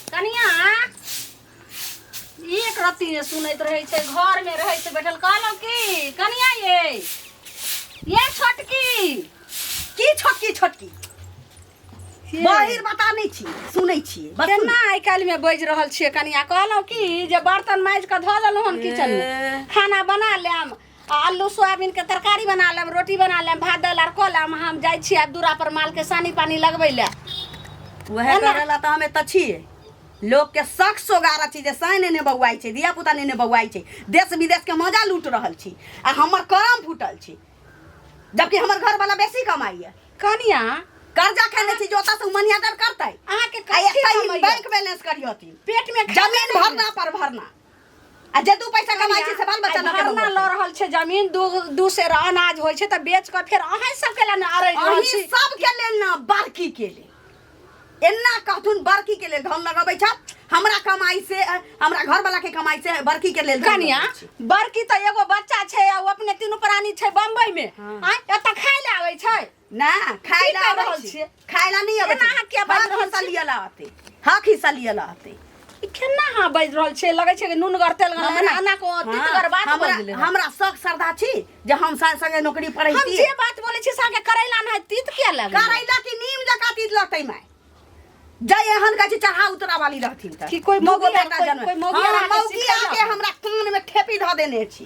कनिया एक रत्ती ने सुनैत रहै छै घरमे रहै छै बैठल। कहलहुँ की कनिया ये ये छोटकी की छोटकी छोटकी बाहिर बता नहि छी सुनै छी बस केना आइ काल्हिमे बाजि रहल छियै कनिया? कहलहुँ की जे बर्तन माजि कऽ धऽ देलहुँ हन किचनमे, खाना बना लेम आ आलू सोयाबीन के तरकारी बना लेम, रोटी बना लेम, भात दालि आर कऽ लेम। हम जाइ छी आब दूरा पर माल के सानी पानी लगबै लए। वएह करै लए तऽ हम एतऽ छियै। लोक के शख सोगारा छी जे साँइ नेने बौआइ छै, धिया पुता नेने बौआइ छै, देश विदेश के मजा लूट रहल छी आ हमर करम फूटल छी, जबकि हमर घरवाला बेसी कमाइया। कनिया कर्जा खेने छी जो ओतऽ से मनी ऑर्डर करतै अहाँके आ कथी एतऽ ई कमाइया? बैंक बैलेंस करियथिन, पेट में खाना जमीन नहि भरना पर भरना आ जे 2 पैसा कमाइ छै से बाल बच्चा लऽ के भरना लऽ बौआइ। रहल छै जमीन, दू सेर अनाज होइ छै तऽ बेच कऽ फेर अहाँ सबके लए ने अरैज रहल अहीं छी। सबके लेल ना, बड़की के लेल। एना कहथुन बड़की के लेल धन लगबै छथि, हमरा कमाई से, हमरा घरवाला के कमाई से बड़की के लेल धन कनिया लगबै छी। बड़की तऽ एगो बच्चा छै आ ओ अपने तीनू प्राणी छै बम्बई में। आँय, एतऽ खाय लए आबै छै ना खाय की ला कहि आबै रहल छी। छियै? खाय ला नहि आबै एना छै। अहाँ किया बाजि हक रहल हिस्सा छी? लिअ ला अतै, हक हिस्सा लिअ ला अतै। ई केना अहाँ बाजि रहल छियै? लगै छै कि नूनगर तेलगर एना एना को तितगर बात हमरा बजलै हन। हमरा शौक श्रद्धा छी जे हम संगे संगे नौकरी पढ़ै हम छी। जे बात बोलै छी से अहाँके करैला नहि तीत किया लागै? करैला की नीम जकाँ तीत लगतै माय, जै एहन कहै छै चढ़ा उतरा वाली रहथिन तऽ की कोई दूगो मौगी आर बेटा जन्म कोई मौगी आर हाँ, अहाँके मौगी सिखेलक? आके हमरा कान में ठेपी धऽ देने छी,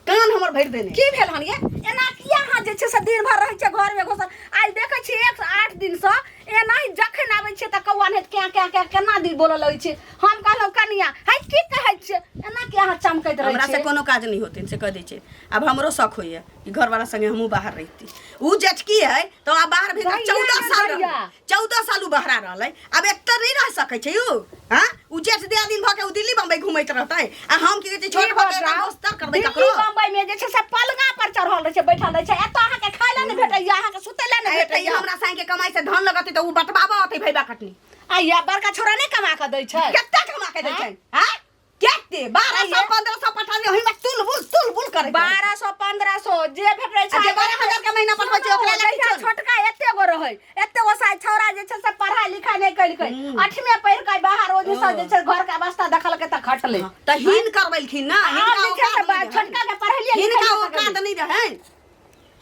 कान हमर भरि देने। की भेल हन ये? एना किया अहाँ जे छै से दिन भरि रहै छियै घरमे घुसल? आइ देखै छियै 108 दिनसँ एनाही जखन आबै छियै तऽ कौआ नहि क्या क्या क्या केना दिन बोलऽ लगै छै। हम कहलहुँ कनिया है की कहै छियै, एना किया अहाँ चमकैत रहै हमरा से छियै? कोनो काज नहि होतनि से कह दै छै। आब हमरो शौक होइए कि घरवाला संगे हमहूँ बाहर रहिती। उ जेठकी है तऽ आब बाहर भीतर गैया 14 गे साल गैया। रहलै, 14 साल उ बहरा रहलै, आब एतऽ नहि रह सकै छै उ। हाँ, उ जेठ दिया दिन भऽ के उ दिल्ली बम्बई घुमैत रहतै आ हम की कहै छै छोट ई भऽ के बताउ, दोस्तर करबै दिल्ली ककरो। बम्बई में जे छै से पलंगा पर चढ़ल रहै छै, बैठल रहै छै। एतऽ अहाँके खाय लए नहि भेटैया, अहाँके सुतै लए नहि आ एतऽ भेटैया। हमरा साँइ के कमाई से धन लगतै तऽ उ बटबाबऽ अतै भैबा कटनी। आ या बड़का छोरा नहि कमा कऽ दै छै? कते कमा के दै छै? हाँ, कते 1200 1500 पठा दे, ओहिमे तुलबुल तुलबुल करै 1200 1500 जे भेटै छै। आ जे 12,000 के महीना पठबै छै ओकरा लए जहिया किछो नहि। छोटका एते गो रहै, एते गो साइ छौड़ा जे छै से पढ़ाई लिखाई नहि केलकै, अठमे पढ़ि कऽ बाहर ओहि सब जे छै घर के अवस्था देखलकै तऽ खटलै। तऽ हिन करबेलखिन ना, आब हिनका जे छै से औकात नहि रहनि। छोटका के पढ़लियै हिनका लिखलियै औकात नहि रहनि,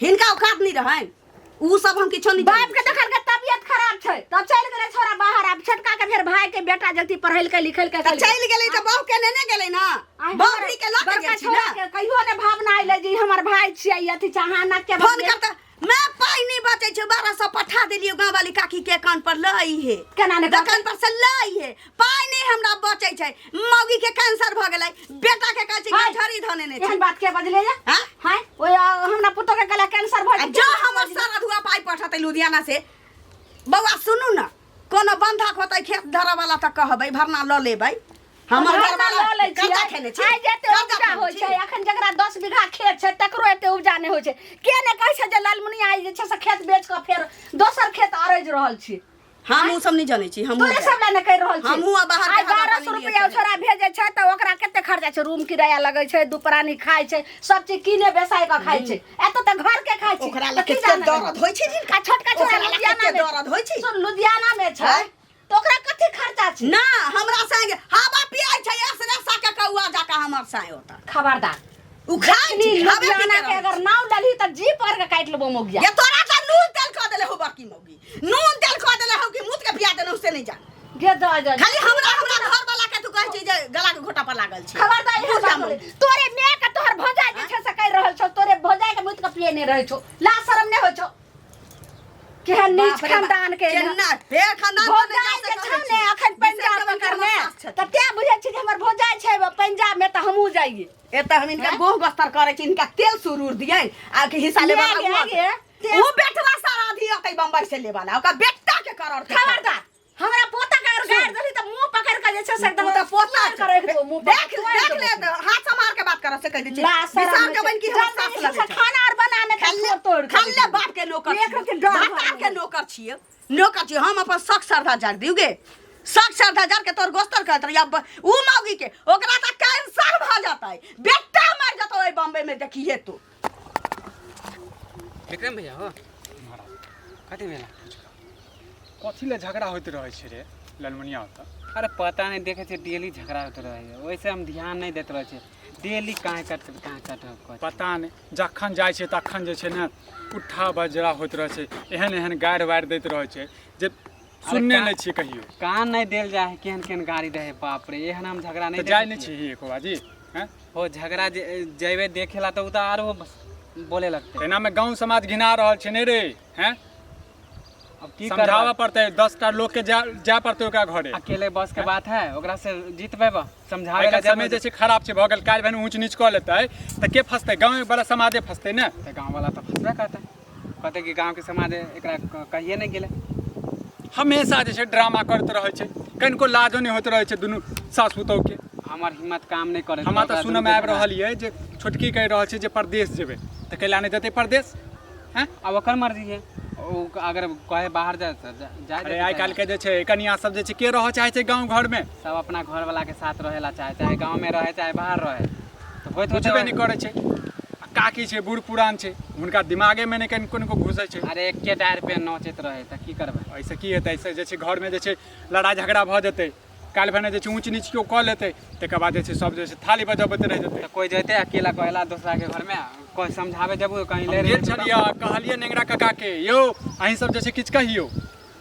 हिनका औकात नहि रहनि, उ सब हम किछो नहि बाप के देखलकै तबियत खराब छै तब चलि गेलै छोरा बाहर। आब छोटका के फेर भाई के बेटा जल्दी पढ़ेलकै लिखेलकै तऽ चलि गेलै तऽ बहू के नेने गेलै ना, आइ बहू हमर के लऽ के बड़का गेल छी छोरा ना। के कहियो ने भावना अयलै जे ई हमर भाई छियै, ई अथी छै, अहाँ ना के फोन करता मैं पाई नहीं बचै छै, 1200 पठा देलियै गाँव वाली काकी के अकाउंट पर लई हे। केना ने दोकान पर से लई हे, पाई नहीं हमरा बचै छै, मौगी के कैंसर भऽ गेलै, बेटा के कहै छै हाय। झड़ी धने ने छै। एहन बात के बजले या? हाँ? हाय, ओय हमरा पुतोह के गला कैंसर भऽ आ जेतै। जो हमर सारा धुआ पाई पठतै लुधियाना से। बौआ सुनू ना, कोनो बंधक होतै खेत धरऽ वाला तऽ कहबै भरना लऽ लेबै। हमर भरना घरवाला लऽ लै कर्जा छियै। खेने छी, आइ जते कर्जा उपजा खेने होइ छी। छै, अखन जकरा 10 बीघा खेत छै तकरो एते उपजा नहि होइ छै। के ने कहै छै जे लालमुनिया जे छै से खेत बेच कऽ फेर दोसर खेत अरजि रहल छी। हम उ सब नहि जनै छी, हमहूँ तोरे सब लए ने कहि रहल छी। हमहूँ आब बाहर के आइ हवा 1200 पानी लिअ रुपया चाहै। छोरा भेजै छै तऽ ओकरा कते खर्चा छै, रूम किराया लगै छै, दू प्राणी खाइ छै, सब चीज कीने बेसाय कऽ खाइ छै, एतऽ तऽ घर के खाइ छै। ओकरा लए तऽ की कते जानै? दर्द होइ छै जिनका। आ छोटका छोरा ओकरा लए लुधियाना कते में दर्द होइ छै। सुन, लुधियाना में छै आँय? तऽ ओकरा कथी खर्चा छै? ना हमरा संग हवा पियाइ छै असरेसा के कौआ जकाँ हमर साँय ओतऽ। खबरदार, उ खाइ जखनी छै, हवे पी लुधियाना के के रहै अगर छै। नाव डलही तऽ जी पर के काटि लेबो मौगिया। ये तोरा तऽ नून तेल कऽ देले हो बड़की मौगी, नून तेल कऽ देले हो कि मूत के पिया देने हो से नहीं जान। गे जा जा। खाली हमरा हमरा घर वाला के तू कहै छै जे गला के घोटा पर लागल छै। खबरदार एहन बुझा बात बोले। मौगी। तोरे my के तोहर भौजाई जे छै से कहि रहल छौ, तोरे भौजाई के मूत के पिए नहि रहै छौ, ला शरम नहि होइ छौ? केहन नीच बाप रे बाप। खानदान के केना फेर खानदान पर नहि भौजाई जा जे सकै छौ छी। ने अखन विशेष पंजाब कऽ में हमर करने सास छथिन। तऽ तें बुझै छी जे हमर भौजाई छै पंजाब में तऽ हमहूँ जाइए। एतऽ हम इनका गोह गस्तर करै छी, इनका तेल सुरूर दियै आ के हिस्सा लेबा गे, ला गे, उ उ बेटवा सारा आधी अतै बम्बई से लेबा ला, ओकर बेटा के करड़ के खबरदार, हमरा पोता के अगर गाड़ देली तऽ मुंह पकड़ के जे छै से एकदम तू तऽ पोता तोड़ के राखि देबो मुंह देख पकड़, तोड़ देख देबो। ले तऽ हाथ से मार के बात करऽ से कहि दै छी। ला शरम विशाल होइ के छै। बहिन की हमर जल्दी सास जे छै लगै से छै। खाना आर बना ने तऽ खाले तोड़ तोड़ के खाले देबो। बाप के नौकर एक छियै। रति डर भातार भऽ के नौकर छियै, नौकर छियै। हम अपन शख श्रद्धा जाग दियौ गे, शख श्रद्धा जाग के तोर गोस्तर करत रहियै। अब उ मौगी के ओकरा तऽ कैंसर भऽ जतै, बेटा मर जतौ ओहि बम्बई में देखिहे तू। विक्रम भैया हो कथी भेला? कथी लए झगड़ा होइत रहै छै रे ललमुनिया ओतऽ? अरे पता नहि, देखै छियै डेली झगड़ा होइत रहैए, ओहिसँ हम ध्यान नहि दैत रहै छियै। डेली काँय कट काँय कट कट। पता नहि, जखन जाइ छै तखन जे छै ने उठा बजरा होइत रहै छै, एहन एहन गारि वारि दैत रहै छै जे सुनने नहि छियै कहियो। कान नहि देल जाइ है, केहन केहन गाड़ी रहै, बाप रे। एहन हम झगड़ा नहि तऽ जाइ देखै नहि छियै। छी एको बाजी हैं? हो झगड़ा जे जेबै देखे ला तऽ ओ तऽ आरो बोले लगतै। एनामे गाँव समाज घिना रहल छै ने रे हैं? अब की समझाबऽ करबै? पड़तै, 10टा लोकके जाय पड़तै ओकरा घरे। अकेले बस के बात है? ओकरा से जीतबै बा समझाबै आइ ला काल्हि समय जेबै जे छै खराब छै भऽ गेल। काल्हि भने ऊँच नीच कऽ लेतै तऽ के फँसतै? गाँव बला समाजे फँसतै ने। तऽ गाँव वाला तऽ फँसबे करतै, कहतै कि गाँवके समाज एकरा कहिए नहि गेलै। हमेशा जे छै ड्रामा करैत रहै छै, कनिको लाजो नहि होइत रहै छै दुनू सास पुतहुके। हमर हिम्मत काम नहि करै। हमरा तऽ सुनऽमे आबि रहल यऽ जे छोटकी कहि रहल छै जे परदेश जेबै, तऽ कैला नहि जेतै परदेश हैं? आब ओकर मर्जी है, ओ अगर कहे बाहर जाए तऽ जाए। अरे आइ काल्हिके जे छै कनिया सब जे छै, के रहऽ चाहै छै गाँव घरमे? सब अपना घर वाला के साथ रहे ला चाहे, चाहे गाँव में रहे चाहे बाहर रहे, तऽ होइत होते। बुझबे नहि करै छै। आ काकी छै, बूढ़ पुरान छै, हुनका दिमागेमे नहि कनिको कनिको घुसै छै। अरे एके डारि पे नोचैत रहे तऽ की करबै? एहिसँ की हेतै? एहिसँ जे छै घरमे जे छै लड़ाइ झगड़ा भऽ जेतै। काल्हि भने जे छै ऊँच नीच केओ कऽ लेतै, तकर बाद जे छै सब जे छै थाली बजबैत रहि जेतै। तऽ कोइ जेतै अकेला कहेला दोसरा के घरमे? कोइ समझाबै जबू कहीं ले हम गेल छलियै, कहलियै नेंगरा काकाके, यौ अहीं सब जे छै किछु कहियौ।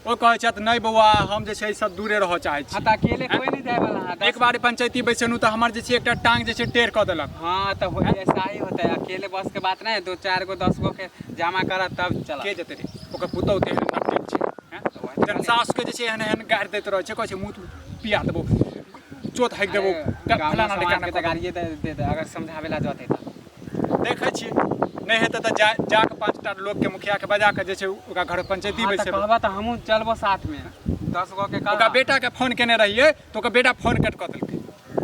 ओ कहै छथि, नहि बौआ, हम जे छै सब दूरे रहऽ चाहै हाँ छी। तऽ अकेले कोइ नहि जाय वाला है। एक बार पंचायती बैसेलहुँ तऽ हमर जे छै एकटा टांग जे छै टेढ़ कऽ देलक। हाँ तऽ ऐसा ही होता है, अकेले बस के बात नहीं, दो चार गो 10 गो के जमा करत तब चला। के जेतै रे? ओकर पुतहु तेहन नटीन छै हैं? जहन सासुके जे छै एहन एहन गारि दैत रहै छै, कहै छै मुँह पिया देबो, चोत हाकि देबो, फलाना समाज ढिकाना के कऽ तऽ गाड़िए दे दे दे, अगर समझावे ला जते तऽ देबो। देखै छियै, नहि हेतै तऽ जा जाकऽ 5टा लोकके मुखियाके बजा कऽ जे छै ओकरा घर पंचायती हाँ, तऽ बैसेबै। कहबा तऽ हमहूँ चलबो साथमे, 10 गो के ओकरा कहबा। बेटाके फोन केने रहियै तऽ ओकर बेटा फोन कट कऽ देलकै।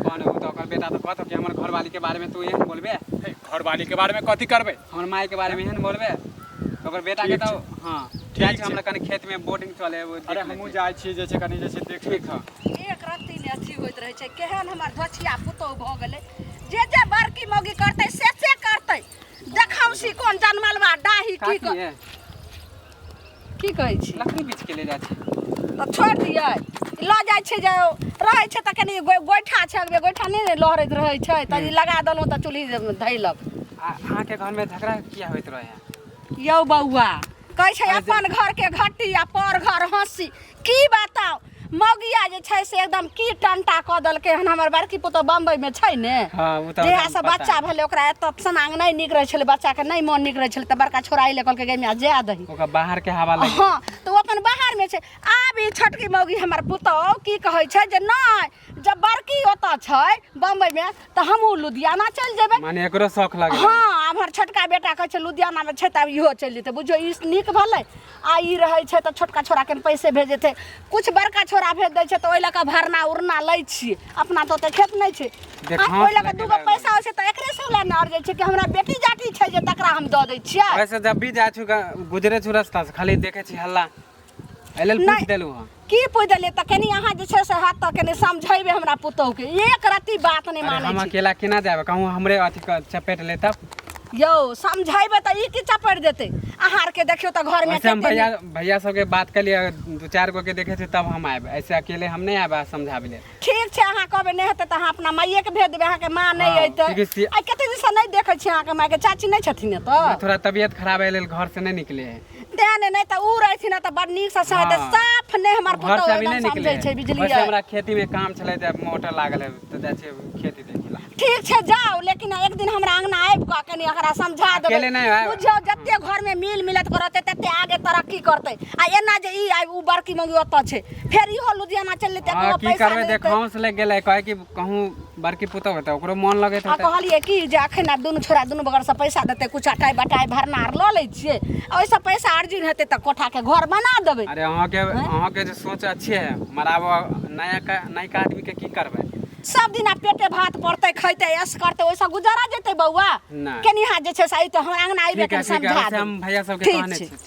कौन ओ? तऽ ओकर बेटा तऽ कहतो कि हमर घरवाली के बारे में तू एहन बोलबे? हे, घरवालीके बारेमे कथी करबै? हमर माय के बारे में एहन बोलबे तऽ ओकर बेटा के ठीक तऽ हाँ जाइ ठीक छै। हमरा कनि खेत में बोर्डिंग चले है, वो देख अरे लै हमहूँ छियै। जाइ छियै जे छै कनि जे छै देख। ठीक है। एक रत्ती ने अथी होइत रहै छै। केहन हमर धोछिया पुतोहु भऽ गेलै, जे जे बड़की मौगी करतै से से करतै। देखौसी कोन जनमलवा डाही की काकी है। की कहै छी? लकड़ी बीछ के ले जाइ छै। तऽ छोड़ि दियै, लऽ जाइ छै जे रहै छै तऽ कनि गोइठा छै, अगबे गोइठा नहि ने लहरैत रहै छै, तऽ ई लगा देलहुँ तऽ चूल्ही धैलक। आ अहाँके घर में झगड़ा किया होइत रहे है? यौ बौआ, कहै छै अपन घरके घट्टी आ पर घर हँसी। की बताउ, मौगिया जे छै से एकदम की टंटा कऽ देलकै हन। हमर बड़की पुतोह बम्बई मे छै ने। हाँ, ओ तऽ जहिया से पता। बच्चा भेलै ओकरा एतऽ सनांग नहि नीक रहै छलै, बच्चाके नहि मोन नीक रहै छलै, तऽ बड़का छोड़ा अइलै, कहलकै गै माय, जाय दही। ओकरा बाहर के हवा लगे। हँ, तऽ ओ अपन बाहरमे छै। आब ई छोटकी मौगी हमर पुतोह की कहै छै जे नहि, जब बड़की ओतऽ छै बम्बईमे तऽ हमहूँ लुधियाना चलि जेबै। माने एकरो शौख लगे। हँ, आब हमर छोटका बेटा कहै छै लुधियानामे छै, तऽ आब इहो चलि जेतै। बुझियौ, ई नीक भेलै। आ ई रहै छै तऽ छोटका छोड़ाके पैसे भेजेतै कुछ, बड़का छोड़ा भेज दै छै, तऽ ओहि लऽ कऽ भरना उरना लै छियै। अपना तऽ ओते खेत नहि छै। आ देखाउँस ओहि लऽ कऽ लगे दूगो लागल। पैसा होइ छै तऽ एकरे सब लए ने अर जाइ छै कि हमरा बेटी जाटी छै जे तकरा हम दऽ दै छियै। वैसे जब भी जाइ छु गुजरे छु रास्ता से, खाली देखै छी हल्ला, एहि लेल पूछि नहि। देलहुँ हँ। की पूछि देलियै? तऽ कनि अहाँ जे छै से हाथ तऽ कनि समझेबै हमरा पुतोहुके, एक रत्ती बात नहि अरे मानै हम छै। अकेला केना जायब? कहूँ हमरे अथी चपेट ले तब। यौ, समझेबै तऽ ई की चपड़ि देतै? अहाँ आरके देखियौ तऽ घरमे वैसे हम कते भैया भैया सबके बात कलियै, दू चारि गो के देखै छी तब हम आयब, ऐसे अकेले हम नहि आयब समझाबै लेल। ठीक छै, अहाँ कहबै नहि हेतै तऽ अहाँ अपना माइएके भेज देबै। अहाँके माँ नहि हाँ, अयतै? क्योंकि आइ कते दिनसँ नहि देखै छी अहाँके मायके। चाची नहि छथिन एतऽ? थोड़ा तबियत खराब है लेल घर से नहीं निकले है। तें ने, नहि तऽ उ रहथिन तऽ बड़ नीकसँ सहते। हाँ। साफ नहि हमर घर पुतहु से अभी एकदम नहीं निकले समझै छै है। बुझलियै? वैसे हमरा खेती में काम छलै तऽ मोटर लागल है तऽ जाइ छियै खेती देखै ला। ठीक छै, जाउ, लेकिन एक दिन हमरा अंगना आबि कऽ कनि एकरा समझा देबै। अकेले नहि आयब। बुझियौ, जते घरमे मिल मिलत करतै तते आगे तरक्की करतै। आ एना जे ई आइ उ बड़की मौगी ओतऽ छै, फेर इहो लुधियाना चलि जेतै। हाँ एको की पैसा करबै? नहि देतै। देखाउँस लागि गेलै, कहै कि कहूँ बड़की पुतहु हेतै, ओकरो मोन लगैत आ हेतै। कहलियै कि जे अखन आब दुनू छोड़ा दुनू बगलसँ पैसा देतै, कुछ अटाइ बटाइ भरना आर लऽ लै छियै, आ ओहिसँ पैसा अर्जुन हेतै तऽ कोठाके घर बना देबै। अरे अहाँके जे सोच अच्छे है, मगर आब नया नयका आदमी के की करबै? सब दिन आब पेटे भात पड़तै, खैतै, ऐश करतै, ओहिसँ गुजारा जेतै बौआ? नहि। केनी हाथ जे छै से अइतै हमरा अंगना अइबे ठीक है कनि ठीक है। समझा वैसे हम देबै। भैया सबके ठीक कहने छै। छी।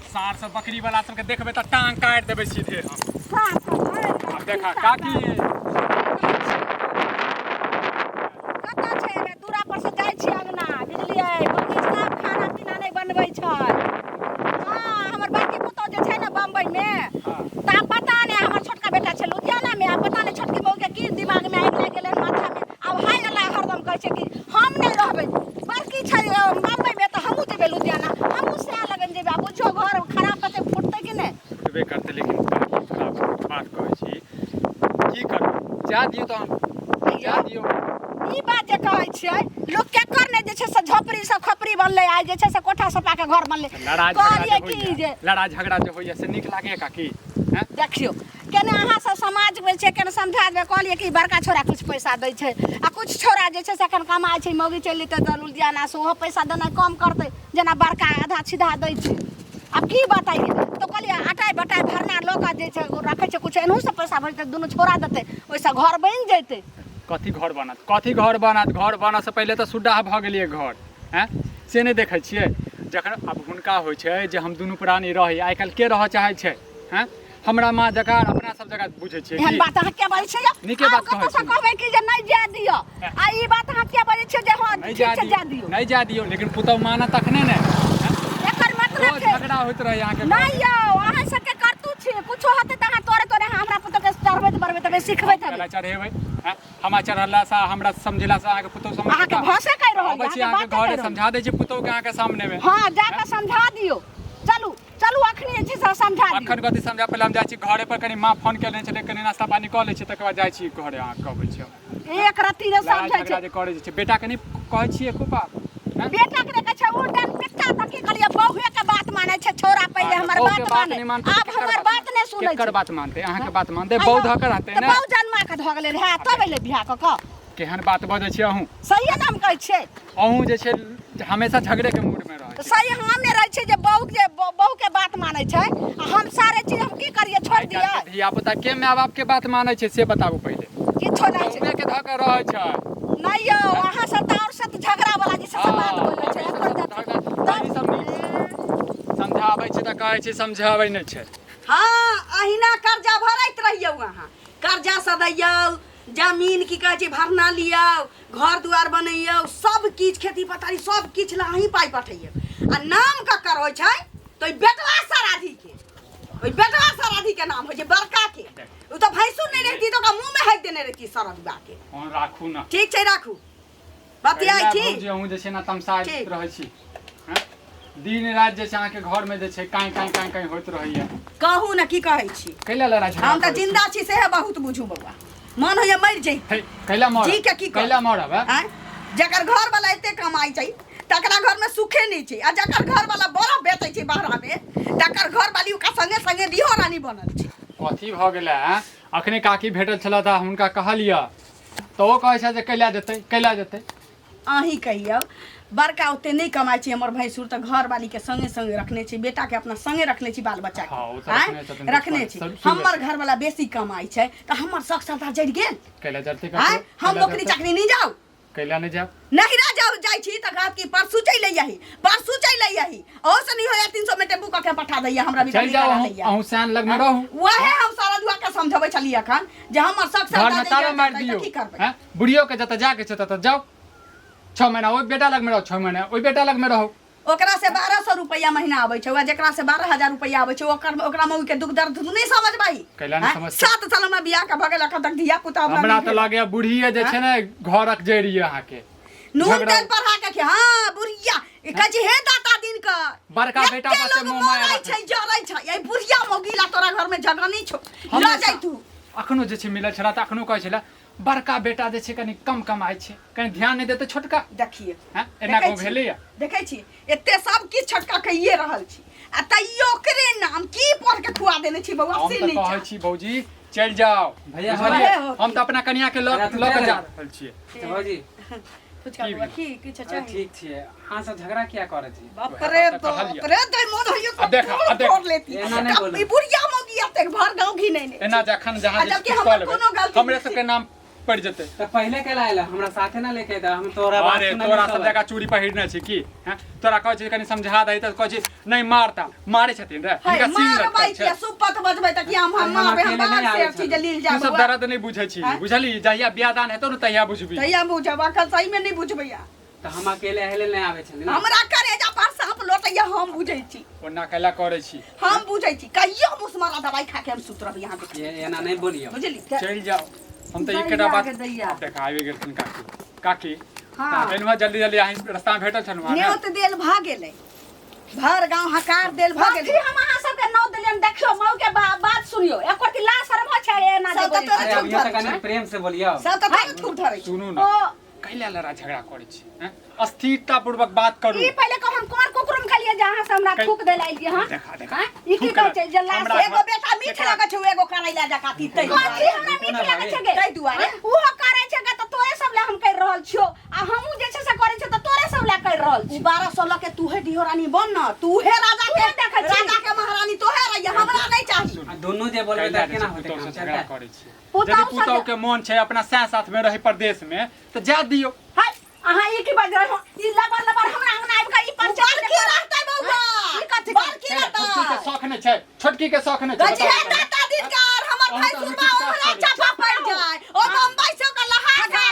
सार सब बकरी वाला सबके देखबै तऽ टांग काटि देबै सीधे हम। साफ सब आब देखा काकी। कतऽ छै? एमे दूरा पर से जाइ छी अंगना, बुझलियै? मम्मी साफ खाना पीना नहि बनबै छै। हँ, हमर बड़की पुतहु जे छै ने बम्बई मे, तऽ आब पता नहि, हमर छोटका बेटा छै लुधियाना मे, आब पता नहि। जा दियौ तहन, जा दियौ। ई बात जे कहै छियै, लोक केकर नहि जे छै से झोपड़ी सब खपड़ी बनलै, आइ जे छै से कोठा सपा के घर बनलै। लड़ाइ झगड़ा कहलियै जे की होइया, जे लड़ाइ झगड़ा जे होइया से नीक लागैया काकी? हैं? देखियौ केना अहाँ सब समाज में छै, केना समझा देबै। कहलियै कि बड़का छोरा किछु पैसा दै छै आ किछु छोरा जे छै से एखन कमाइ छै, मौगी चलि जेतै तऽ लुधियाना से ओहो पैसा देनाइ कम करतै, जेना बड़का आधा छिधा दै छै। आब की बताइए। तऽ कहलियै अटाइ बटाइ भरना लऽ कऽ जे छै रखै छै, किछु एनहु से पैसा भरि दुनू छोड़ा देतै, ओहिसँ घर बनि जेतै। कथी घर बनत? कथी घर बनत? घर बनऽसँ पहिले तऽ सुड्डाह भऽ गेलियै घर। आँय, से नहि देखै छियै? जखन आब हुनका होइ छै जे हम दुनू प्राणी रही, आइ काल्हि के रहऽ चाहै छै? आँय, हमरा माँ जकाँ अपना सब जकाँ बुझै छियै एहन की? बात अहाँ किया बाजै छियै यौ? नीके बात आब कहै कतऽसँ छी। कहबै कि जे नहि जाय दिअ, आ ई बात अहाँ किया बाजै छियै जे हँ नहि ठीक जाय छै दियौ, जाय दियौ? नहि जाय दियौ, लेकिन पुतहु मानत तखने ने। एकर मतलब रोज छै झगड़ा होइत रहै अहाँके। नहि यौ, अहाँ सबके करतू छी, कुछो होतै तऽ अहाँ तोरे तोरे हमरा पुतोह के चढ़बैत बढ़बैत हेबै, सिखबैत हेबै। चला चढ़ेबै? आँय, हमरा चढ़लासँ, हमरा समझेलासँ अहाँके पुतहु समझ अहाँके भाषे कहि रहल अबै छी अहाँके अहाँके बाते कहि घरे रहल। समझा दै छी पुतहु के अहाँके सामनेमे। हँ, जा कऽ समझा दियौ। चलू चलू, अखनी जे छै से समझा दियौ। अखन कथी समझा? पहिले हम जाइ छी घरे पर, कनी माँ फोन केने छलै, कनी नाश्ता पानी कऽ लै छी, तकर बाद जाइ छी घरे, अहाँके कहबै छी हम। एक रत्ती ने लड़ाइ समझै झगड़ा छै जे करै छै बेटा के नहि कहै छियै एको बात? आँय? बेटा के देखै छै उल्टन पित्ता, तऽ की कहलियै, बहुए के बात मानै छै छोरा। पहिले हँ, तऽ हमर बहू के बात बात मानै, नहि मानतै तऽ आब केकर हमर बात बात नहि सुनै केकर छै। बात मानतै? अहाँके बात मानतै? आइयो, बहु धऽ कऽ रहतै तऽ ने। बहु जन्मा के धऽ गेलै रहए तब एलै बियाह कऽ कऽ। केहन बात बजै छियै अहूँ। सहिए ने हम कहै छियै? अहूँ जे छै हमेशा झगड़े के मूड में रहै तऽ छी। सही हम नहि रहै छियै जे बहु के बहु के बात मानै छै आ हम सारे चीज हम की करियै, छोड़ि आइ दियै? काल्हि के धिया पुता के माय बाप के बात मानै छै से बताबू पहिले। किछो नहि छै। बहुए के धऽ कऽ रहै छै। नहि यौ, अहाँ सब तऽ आओर सब झगड़ा वाला जे छै से बात बोलै छै। एखन झगड़ा ई सब नीक समझाबै छै तऽ कहै छै समझाबै नहि छै। हँ, अहिना कर्जा भरैत रहियौ। अहाँ कर्जा सदैयौ, जमीन की कहै छै भरना लियौ, घर दुआर बनैयौ, सब किछु, खेती पथारी सब किछु लए अहीं पाइ पठैयौ। आ नाम ककर होइ छै? तऽ ओहि बेटवा सराधी के, ओहि बेटवा सराधी के नाम होइ छै, बड़का के। ओ तऽ भैंसुर नहि रहिती तऽ ओकरा मुँहमे हाकि देने रहिती सरदुआ के। फोन राखू ने। ठीक छै, राखू, बतियाइ छी। भौजी, अहूँ जे छै ने तमसाइत ठीक। रहै छी। हँ? दिन राति जे छै अहाँके घरमे जे छै काँय काँय काँय काँय होइत रहैया। कहू ने, की कहै छी? कैला लड़ाइ झगड़ा हम तऽ करै छी? जिंदा छी सेहे बहुत बुझू बौआ। मन होइया मरि जाइ। हे, कैला मरब? जी के की करब? कैला मरब? हैं? आँय? जकर घर वाला एते कमाइ छै तकरा घर में सुखे नहीं छै, आ जकर घर वाला बरफ बेचै छै बाहरा में तकर घर वाली ओकरा संगे संगे रिहो रानी बनल छै। कथी भऽ गेलै? हैं? अखने काकी भेटल छलथि तऽ हुनका कहलियै तऽ ओ कहै छै जे कैला जेतै, कैला जेतै। अहीं कहियौ, बड़का ओते नहि कमाइ छै हमर भैंसुर, तऽ घरवाली के संगे संगे रखने छै, बेटा के अपना संगे रखने छै, बाल बच्चा के। हँ, ओ तऽ आँय? रखने छथिन। रखने छै। हमर घरवाला बेसी कमाइ छै तऽ हमर शौक श्रद्धा जरि गेल? कैला जरतै? आँय, हम नौकरी चाकरी नहि जाउ? कैला नहि जायब? नहिरा जाउ, जाइ छी तऽ कहत कि परसू चलि अइही, परसू चलि अइही। ओहो से नहि होइया, 300 में टेम्पू कऽ के पठा दैया, हमरा चलि बिदागरी जाउ। करा अहूँ दैया। अहूँ सैन लगमे रहू। वएह हम सारा दुआ के समझबै छलियै अखन जे हमर शौक घर में श्रद्धा ताला मारि जरि दियौ। गेल तऽ की करबै? हैं? बुढ़ियो के जतऽ जाके छै ततऽ जाउ। 6 महीना ओहि बेटा लगमे रहू, 6 महीना ओहि बेटा लगमे रहू। ओकरा से 1200 रुपया महीना आबै छै, आ जेकरा से 12,000 रुपया आबै छै ओकर ओकरा मौगी के दुख दर्द तू नहि समझबही? कैला नहि आँय? समझतै? 7 साल हमरा बियाह के भऽ गेल, अखन तक धिया पुता हमरा नहि तऽ भेल। लागैया बुढ़िए जे छै ने घरक जड़ि यऽ अहाँके। नून झगड़ा- तेल पढ़ा के हाँ, बुढ़िया ई कहै छै हे दाता दिन के बड़का बेटा एते पर से लोग मोह माया मरै रखै। छै, जरै छै, एहि बुढ़िया मौगी ला तोरा घर में जगह नहि छौ, लऽ हमेशा- जाइ तू। अखनो जे छै मिलल छला तऽ अखनो कहै छलै बड़का बेटा जे छै कनि कम कमाइ छै, कनि ध्यान नहि देतै छोटका। देखिए। हैं? एना देखै कहूँ छी? भेलैया? देखै छी, एते सब किछु छोटका कहिए रहल छी आ तैयो ओकरे नाम की पढ़ के खुआ देने छी बौआ हम से तऽ नहि कहै जान। छी भौजी, चलि जाउ। भैया, बुझलियै? वएह होती। हम तऽ अपना कनिया के लऽ भैया, तू लऽ कऽ चलि जा जा। रहल छियै। तऽ भौजी। फुचका की बौआ, भेल? की किछु अरे चाही? ठीक छियै। अहाँ सब झगड़ा किया करै छी? बाप वएह रे बात तऽ कहलियै। बाप रे, तै मोन होइयो अब देखा, अब देखा। तोड़ लेती। एना नहि बोलू। ई बुढ़िया मौगी एतेक भर गाँव घिने ने एना जखन जहाँ आ जे जबकि किछु हमर कऽ लेबै कोनो गलती हमरे नहि सबके नाम पड़ि जेतै। तऽ पहिले केला आयल हमरा साथे ना लेके एता? हम तोरा बात अरे सुनै तोरा सब जगह चूड़ी पहिरने छै की? हैं? तोरा कहै छै कनि समझा दही तऽ कहै छै नहि मारता, मारै छथिन रे? है हिनका सींग मारबै लटकल किया छै। सुपथ बजबै तऽ किया हम अरे हम मारबै? हम अकेले नहि बाहर से आबै छी जे लील तू जाब सब दर्द नहि बुझै छी, आँय? बुझली? जहिया बियाह दान हेतौ ने तहिया बुझबी। तहिया बुझब, अखन सही में नहि बुझबै। तऽ हम अकेले अहिले नहि आबै छली ने। हमरा करेजा पर साँप लोटैया, हम बुझै छी। ओना कैला करै छी? हम बुझै छी। कहियो मुसमारा दवाई खा के हम सुत रहबै यहाँ के। ये एना नहि बोलियौ। बुझली? चलि जाउ। हम तऽ एकेटा दैया बात के दैया। आब देखा, आबि गेलखिन काकी। काकी, हाँ। एलहुँ हँ जल्दी जल्दी, अहीं रास्ता मे भेटल छलहुँ हँ ने? न्योत देल भऽ गेलै, भर गाँव हकार देल भऽ कथी गेलै। हम अहाँ सबके नौ देलियै? जन देखियो मऊ के बात सुनियो एको रति लाज शरम होइ छै एना जे सब तऽ बजै तोरा छै। अरे थूक अभियो तऽ धरै कनि छै। प्रेम से बोलियौ सब तऽ तोरा थूक धरै छै। सुनू ने ओ कैला लड़ा झगड़ा करै छी हैं? अस्थिरता पूर्वक बात करू ई पहिले कहू हम कोन कुकरुम खेलियै जे अहाँ से हमरा थूक देल एलियै हँ देखा देखा आँय? ई की थूक कहै छै जे लाज हमरा एगो बेटा मीठ लगै छै एगो करैला जकाँ तीतै कथी हमरा मीठ लगै छै गे ताहि दुआरे। आँय? उहो करै छै गे तऽ तोरे सब लए हम करि रहल छियौ आ हमहूँ जे छै से करै छियौ तऽ तोरे सब लए करि रहल उ छियौ 1200 लऽ के तूहे डिहोरानी बन न तूहे राजा के तूहे देखै छी। राजा के महारानी तोहे रहिए हमरा नहीं चाही आ दुनू जे बोलबै कैला तऽ जे केना छै होतै पुतहु काम से झगड़ा चलतै करै छी पुतहु यदि से पुतहु के मोन छै अपना सास साथ में रही प्रदेश में तऽ जा दियौ हाय अहाँ ई की बाजि रहल हो ई लबर लबर हमरा अंगना आबि कऽ ई पंचायत बड़की रहतै बौआ ई कथी बड़की कैला छोटकी के रहतै शौख नहि छै छोटकी के शौख नहि छै गजी बताउ हे कनी। दाता दिनकर हमर अहूँ तऽ भैंसुर अनुचित बा काज ओकरा करै छी। चापा पड़ि जाय ओ बम्बई से ओकर लहा अरे,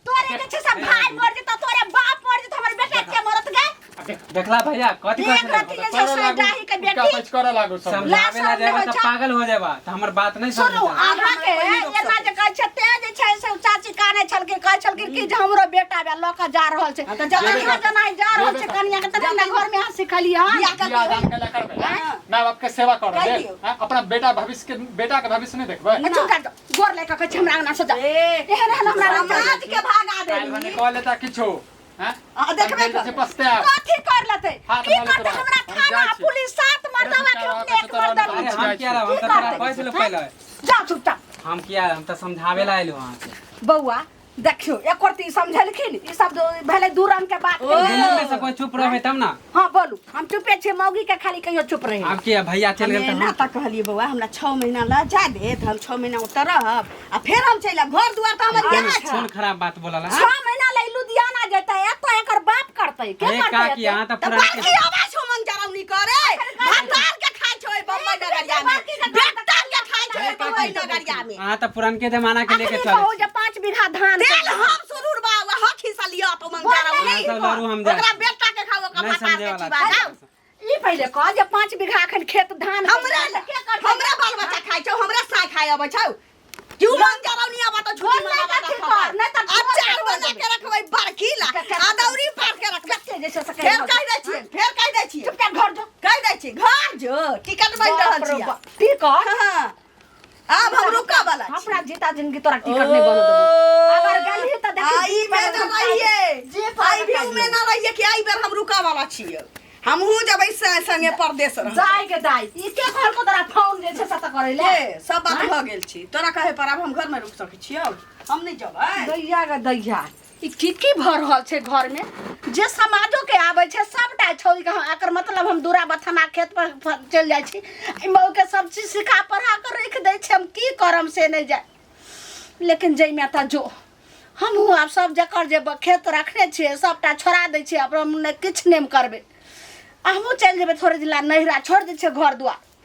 तोरे जे छै से भाई मर जेतौ तोरे बाप मर जेतौ हमर बेटा के मरत गे आ देख, देखला भैया कथी कहै एक छलै रति जे छै करऽ से लागू, डाही के उनका बेटी पैच करऽ लागू सब समझावे ला लाज जेबा शरम तऽ नहि पागल हो जेबा तऽ हमर बात नहि सुनू समझता अहाँके एना जे कहै छै तें जे छै से चाची कानै छलखिन कहै छलखिन कि जे हमरो बेटा बे लऽ कऽ जा रहल छै तऽ जा अहाँ जेना जा रहल छै कनिया के तखन ने घरमे अहाँ सिखलियै हन बियाह कर बियाह दान कैला करबै हैं? माय बाप के सेवा करऽ कहि देब दियौ। हैं? अपना बेटा भविष्य के बेटा के भविष्य नहि देखबै चुप कर जाउ गोर लए कऽ कहै छै हमरा अंगना से जा ए, एहन एहन हमरा रंग समाज के भागा काल्हि भने देली कऽ लेता किछो हैं? आ, देखबे तब जे कर। पछतायब कथी कर लेतै हाथ की मलैत करतै रहब। हमरा हम थाना जाइ छी। पुलिस सात मर्दवा के अरे अपने एक मर्दवा अरे हम हम किया रहब हम की तऽ तोरा करतै? कहै छलहुँ पहिले जा चुपचाप हम किया हम तऽ समझावे ला एलहुँ अहाँके बौआ देखियौ एको रत्ती समझलखिन ई सब भेलै दू रंग के बात दुनू में से कोई चुप रहबै तब ना हाँ बोलू हम चुपे छियै मौगी के खाली कहियो चुप रहे आब किया भैया चलि गेल हमे तऽ ना हम तऽ कहलियै बौआ हमरा 6 महीना लऽ जा दे तऽ हम 6 महीना ओतऽ रहब आ फेर हम चलि आयब घर दुआर तऽ हमर इएह छै कोन खराब बात बोलल हँ? 6 महीना ले लुधियाना जेतै एतऽ एकर बाप करतै के अरे करतै काकी एते? अहाँ तऽ तऽ पुरान बड़की आवाज छौ मन जरौनी करे भतार के खाइ छौ ओहि बम्बई नगरिया में बेटा के खाइ छौ ओहि बम्बई नगरिया में अहाँ तऽ पुरानके जमाना के लेके अखनी चलै कहू छी जे 5 बीघा धान तेल हम सुरूर बा हक हिस्सा लिअ तो मन जरौनी अहाँ सब लड़ू हम जाइ ओकरा छी। बेटा के खाओ ओकरा नहि भतार समझे के वाला चिबा छी। जाउ ई पहिले कह जे 5 बीघा अखन खेत धान हमरे के करतै हमरे बाल बच्चा खाइ छौ हमरे साय खाइ अबै छौ क्यों मन जरौनी आबा तो झूठी नहीं मनावा कथी कर, नहीं तऽ अब झोर चार के बना के रखबै बड़की ला अदौरी पार के रखबै कते जे छै से फेर कहि दै छियै फेर कहि दै छियै चुपचाप घर जो कहि दै छियै घर जो टिकट बनि रहल बाप रे छियै बाप। टिकट हाँ आब हम रुकऽ वाला छी अपना जीता जिंदगी तोरा टिकट नहीं बनत देबो अगर गेलही तऽ देखी आई जीप बेर पर न रहिए जीप पर आई भी उमे न रहिए कि आई बेर हम रुकऽ वाला छियै हमहूँ जेबै संगे परदेश रहबै जाय के दाई ई के कहल को तोरा फोन जे छै से तऽ करै ले ए सब बात भऽ गेल छी तोरा कहे पर आब हम घर में रुक सकै छियौ हम नहि जेबै दैया गे दैया ई की की भऽ रहल छै घर में जे समाजो के आबै छै सबटा छोड़ि के एकर मतलब हम दूरा बथाना खेत पर चलि जाइ छी ई मऊ के सब चीज सिखा पढ़ा के राखि दै छै हम की करम से नहि जाय लेकिन जाहिमे तऽ जो हमहूँ आब सब जकर जे खेत रखने छियै सबटा छोड़ा दै छियै आब हम नहि किछु नहि करबै हमहूँ चलि जेबै थोड़े दिन ला नैहरा छोड़ि दै छियै घर दुआर।